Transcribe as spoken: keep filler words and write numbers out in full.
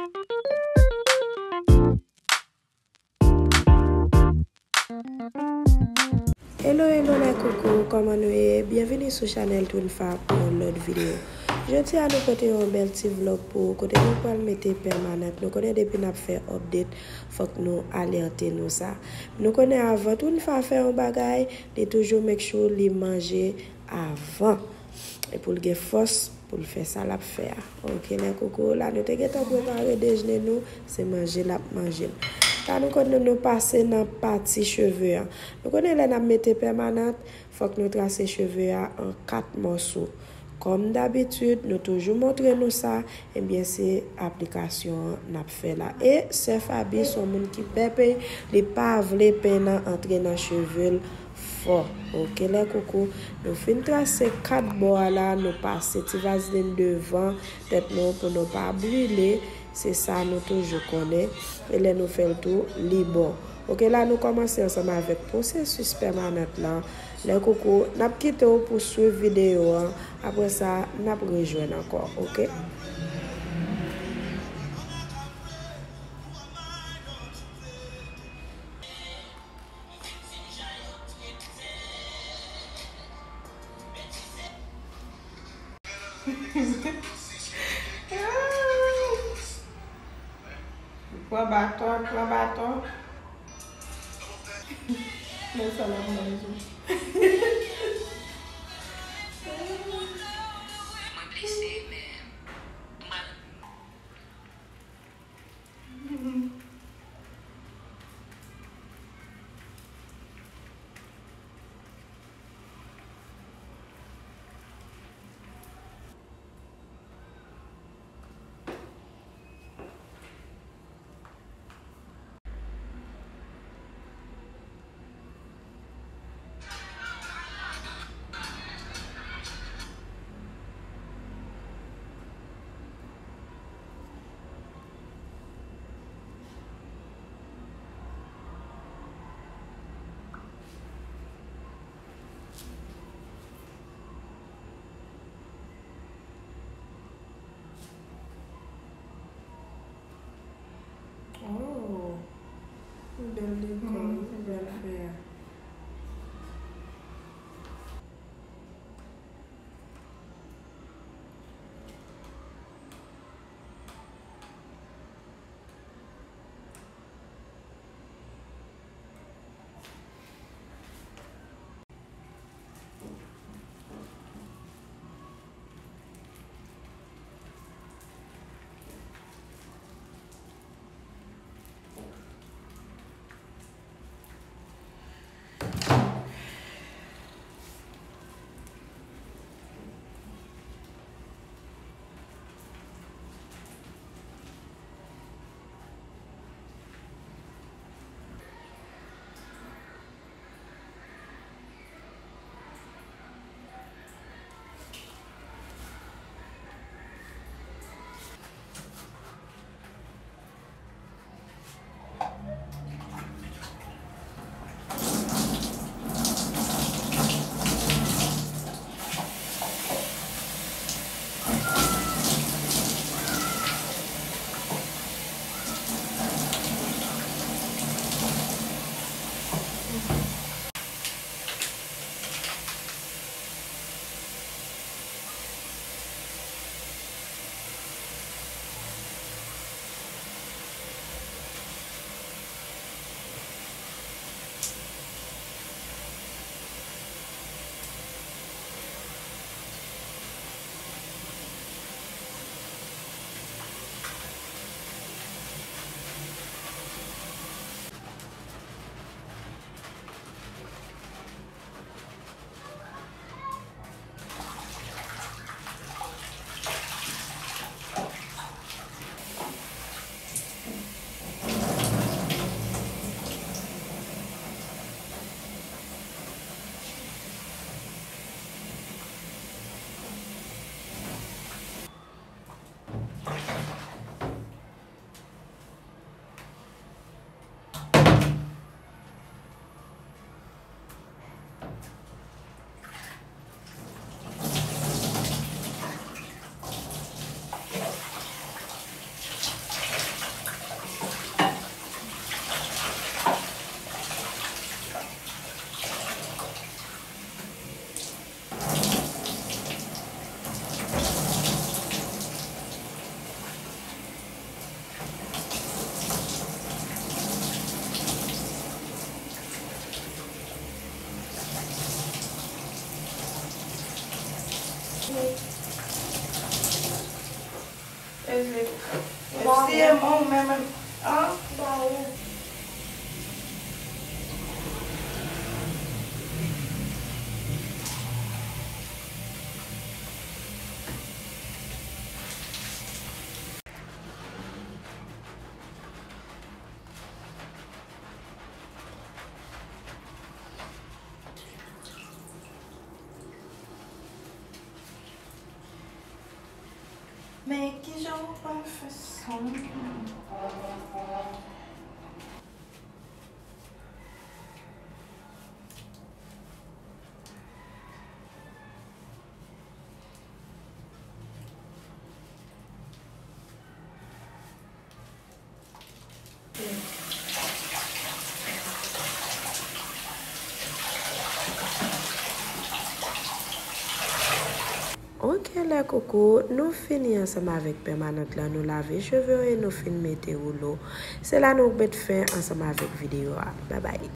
Hello, hello, les coucous, kòman nou ye? Byenvini sou chanèl Twinfa pou yon lòt videyo. Jodi a, nou pote yon bèl ti vlòg pou ou, kote nou pral mete pèmanant. Nou konnen depi n ap fè update, fòk nou alète nou sa. Nou konnen avan Twinfa fè yon bagay, li toujou make sure li manje avan. E pou l gen fòs pou l fè sa l ap fè a. Ok, les coucous, la nou te gentan prepare dejne nou, se manje l ap manje l. La nou konnen nou pase nan pati cheve a. Nou konnen lè n ap mete pèmanant, fòk nou trase cheve a an kat mòso. Kòm dabitid, nou toujou montre nou sa, ebyen se aplikasyon an n ap fè la. E sè Faby se yon moun ki pè peny, li pa vle peny nan antre nan cheve l fò. Ok, les coucous, nou fin trase kat bò a la, nou pase ti vazlin devan tèt nou pou nou pa brile. Se sa nou toujou konnen. E lè nou fè l tou, li bon. Ok, la nou kòmanse ansanm avèk pwosesis pèmanant lan. Les coucous, n ap kite w pou swiv videyo an. Apre sa, n ap rejwenn ankò, ok? Pran baton, pran baton. Men sa l ap manje. Mwen blese, men m pral Ezi. Ezi, e mwen ou menm, an? Men kijan ou pral fè sa? Ok, lè koukou, nou fini ansanm avèk pèmanant lan, nou lave cheve yo e nou fin mete woulo. Se la nou met fen ansanm avèk videyo a. Babay.